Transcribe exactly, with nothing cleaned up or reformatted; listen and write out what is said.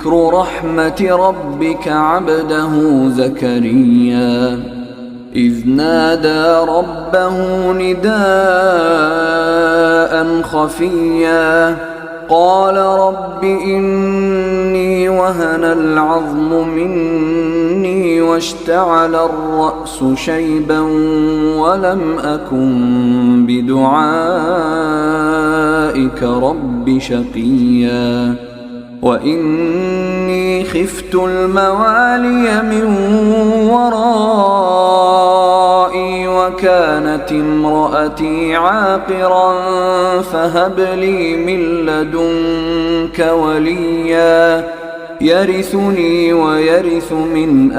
ذكر رحمة ربك عبده زكريا إذ نادى ربه نداء خفيا قال رب إني وهن العظم مني واشتعل الرأس شيبا ولم أكن بدعائك رب شقيا وإني خفت الموالي من ورائي وكانت امرأتي عاقرا فهب لي من لدنك وليا يرثني ويرث من